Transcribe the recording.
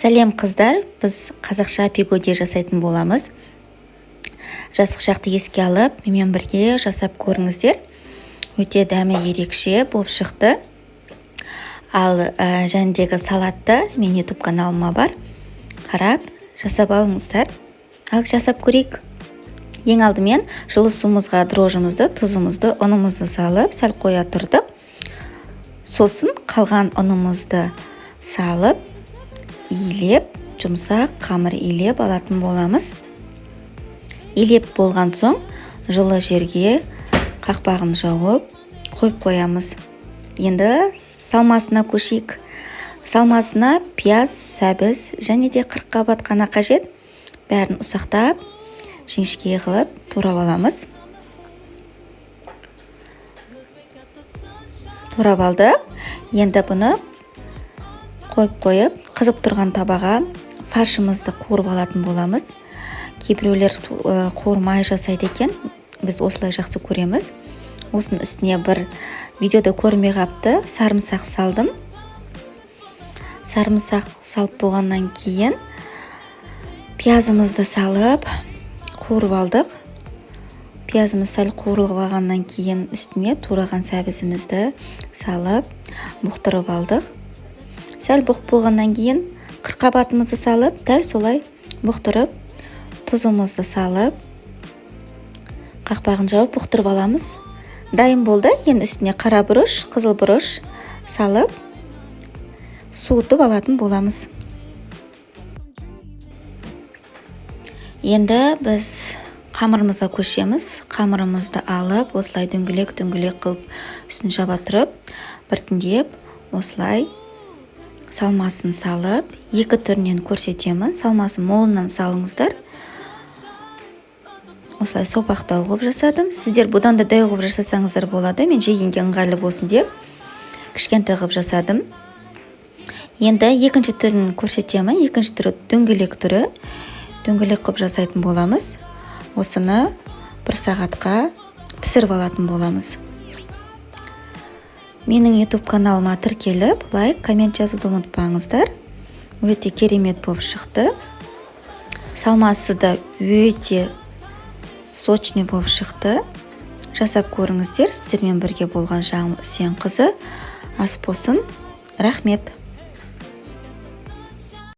Сәлем, қыздар! Біз қазақша пигоди жасайтын боламыз. Жастық шақты еске алып, менімен бірге жасап көріңіздер. Өте дәмі ерекше болып шықты. Ал жәндегі салатты мен YouTube каналыма бар. Қарап, жасап алыңыздар. Ал жасап көрейік. Ең алдымен жылы суымызға дрожжымызды, тұзымызды, ұнымызды салып, сәл қоя тұрдық. Сосын қалған ұнымызды салып, илеп, жұмсақ қамыр илеп алатын боламыз. Илеп болған соң жылы жерге қақпағын жауып қойып қоямыз. Енді салмасына көшейік. Салмасына пияз, сәбіз және де қырыққабат қана қажет. Бәрін ұсақтап, жіңішке қылып турап аламыз. Турап алдық. Енді бұны қойып, қызып тұрған табаға фаршымызды қуырып алатын боламыз. Кейбіреулер қуырмай жасайды екен. Біз осылай жақсы көреміз. Осының үстіне бір видеода көрмей қапты, сарымсақ салдым. Сарымсақ салып болғаннан кейін пиязымызды салып қуырып алдық. Пиязымыз сәл қуырылып алғаннан кейін үстіне тураған сәбізімізді салып бұқтырып алдық. Сәл бұғып болғаннан кейін қырыққабатымызды салып, дәл солай бұқтырып, тұзымызды салып, қақпағын жауып бұқтырып аламыз. Дайын болды. Енді үстіне қара бұрыш, қызыл бұрыш салып, суытып алатын боламыз. Енді біз қамырымызға көшеміз. Қамырымызды алып, осылай дөңгелек-дөңгелек қылып үстін жаба тұрып, біртіндеп осылай салмасын салып, екі түрінен көрсетемін. Салмасын молынан салыңыздар. Осылай сопақтау қылып жасадым. Сіздер бұдан да дәу қылып жасасаңыздар болады. Мен жегенге ыңғайлы болсын деп кішкентай қылып жасадым. Енді екінші түрін көрсетемін. Екінші түрі дөңгелек түрі. Дөңгелек қылып жасайтын боламыз. Осыны бір сағатқа пісіріп алатын боламыз. Менің YouTube каналыма тіркеліп, лайк, коммент жазуды ұмытпаңыздар. Өте керемет болып шықты. Салмасы да өте сочный болып шықты. Жасап көріңіздер. Сіздермен бірге болған Жаңыл Үсенқызы. Ас болсын. Рахмет.